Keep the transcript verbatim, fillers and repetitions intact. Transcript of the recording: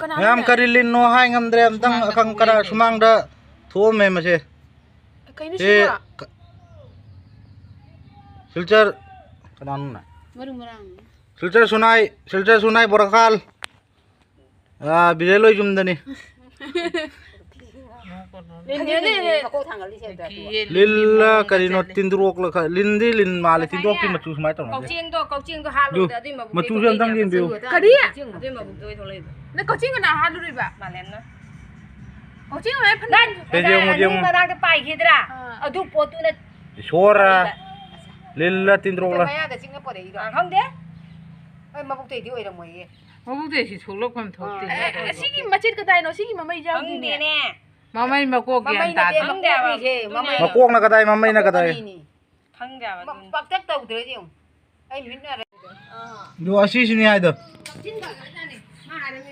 ꯀꯅꯥꯅꯣ? ꯃꯌꯥꯝ ꯀꯔꯤ ꯂꯤꯟꯅꯣ ꯍꯥꯏ ꯉꯝꯗ꯭ꯔꯦ꯫ ꯑꯝꯇꯪ ꯁꯨꯃꯥꯡꯗ ꯑꯈꯪ ꯊꯣꯛꯑꯦ ꯀꯔꯥ ꯍꯥꯏꯁꯦ꯫ ꯁꯨꯃꯥꯡꯗ ꯊꯣꯛꯑꯝꯃꯦ ꯃꯁꯦ꯫ ꯀꯩꯅꯣ ꯁꯤ ꯁꯤꯕꯣ? ꯀ-, ꯁꯤꯜꯆꯔ, ꯀꯅꯥꯅꯣꯅꯦ? ꯃꯔꯨ ꯃꯔꯥꯡ꯫ ꯁꯤꯜꯆꯔ ꯁꯨꯅꯥꯏ, ꯁꯤꯜꯆꯔ ꯁꯨꯅꯥꯏ ꯕꯣꯔꯥꯈꯥꯜ꯫ ꯑꯥ, ꯕꯤꯔꯦꯜ ꯍꯣꯏ ꯌꯨꯝꯗꯅꯤ꯫ ꯂꯤꯟꯅꯦ, ꯂꯤꯟꯅꯦ꯫ ꯃꯀꯣꯛ ꯊꯥꯡꯒꯠꯂꯤꯁꯦ ꯑꯝꯇ ꯑꯗꯨꯒ꯫ ꯂꯤꯜꯂ ꯀꯔꯤꯅꯣ, ꯇꯤꯟꯗ꯭ꯔꯣꯛꯂ ꯈ-, ꯂꯤꯟꯗꯤ ꯂꯤꯟ ꯃꯥꯜꯂꯦ, ꯇꯤꯟꯗ꯭ꯔꯣꯛꯀꯤ ꯃꯆꯨ ꯁꯨꯃꯥꯏꯅ ꯇꯧꯅꯕꯅꯦ꯫ ꯀꯛꯆꯦꯡꯗꯣ, ꯀꯛꯆꯦꯡꯗꯣ ꯍꯥꯠꯂꯨꯕꯗ ꯑꯗꯨ ꯑꯗꯨꯏ ꯃꯕꯨꯛꯇꯣ ꯃꯆꯨꯁꯦ ꯑꯝꯇꯪ ꯊꯣꯛꯂꯛꯏꯅꯦ꯫ ꯌꯦꯡꯕꯤꯌꯨ꯫ ꯀꯔꯤ? ꯑꯗꯨꯏ ꯃꯕꯨꯛꯇꯣ ꯊꯣꯛꯂꯛꯏꯕ꯫ ꯅꯪ ꯀꯛꯆꯦꯡ ꯀꯅꯥ ꯍꯥꯠꯂꯨꯔꯤꯕ? ꯃꯥꯂꯦꯝꯅ꯫ ꯀꯛꯆꯦꯡ ꯍꯥꯏ ꯐꯅ-, ꯅꯪ ꯁꯦ, ꯌꯦꯡꯉꯨ, ꯉꯁꯥꯏ ꯌꯦꯡꯉꯨ꯫ ꯃꯅꯥꯛꯇ ꯄꯥꯏꯈꯤꯗ꯭ꯔꯥ? ꯑꯥ꯫ ꯑꯗꯨ ꯄꯣꯠꯇꯨꯅ ꯏꯁꯣꯔ, ꯂꯤꯜꯂ ꯇꯤꯟꯗ꯭ꯔꯣꯛꯂ꯫ ꯃꯌꯥꯗ ꯆꯤꯡꯉ ꯄꯣꯔꯛꯏꯗꯣ꯫ ꯑꯥ, ꯈꯪꯗꯦ꯫ ꯍꯣꯏ, ꯃꯕꯨꯛꯇꯩꯗꯤ ꯑꯣꯏꯔꯝꯃꯣꯏꯌꯦ꯫ ꯃꯕꯨꯛꯇꯩꯁꯤ ꯊꯣꯛꯂꯛꯐꯝ ꯊꯣꯛꯇꯦ꯫ ꯑꯥ꯫ ꯑꯦ, ꯑꯦ, ꯑꯁꯤꯒꯤ ꯃꯆꯦꯠ ꯀꯗꯥꯏꯅꯣ? ꯁꯤꯒꯤ ꯃꯃꯩ ꯌꯥꯎꯗꯦꯅꯦ꯫ ꯈꯪꯗꯦꯅꯦ꯫ ꯃꯃꯩ ꯃꯀꯣꯛ ꯒ꯭ꯌꯥꯟ ꯃꯃꯩ ꯅꯠꯇꯦ, ꯇꯥꯗꯦ꯫ ꯈꯪꯗꯦ ꯍꯥꯏꯕ꯫ ꯃꯀꯣꯛꯅꯤꯁꯦ, ꯃꯃꯩ꯫ ꯃꯀꯣꯛꯅ ꯀꯗꯥꯏ, ꯃꯃꯩꯅ ꯀꯗꯥꯏ? ꯑꯅꯤꯅꯤ꯫ ꯈꯪꯗꯦ ꯍꯥꯏꯕ ꯃ-, ꯑꯗꯨꯅꯤ꯫ ꯄꯥꯛꯇꯛ ꯇꯧꯗ꯭ꯔꯦ ꯌꯦꯡꯉꯨ꯫ ꯑꯩ ꯃꯤꯠꯅ ꯑꯗꯣ ꯑꯁꯤꯁꯤꯅꯤ ꯍꯥꯏꯗꯣ꯫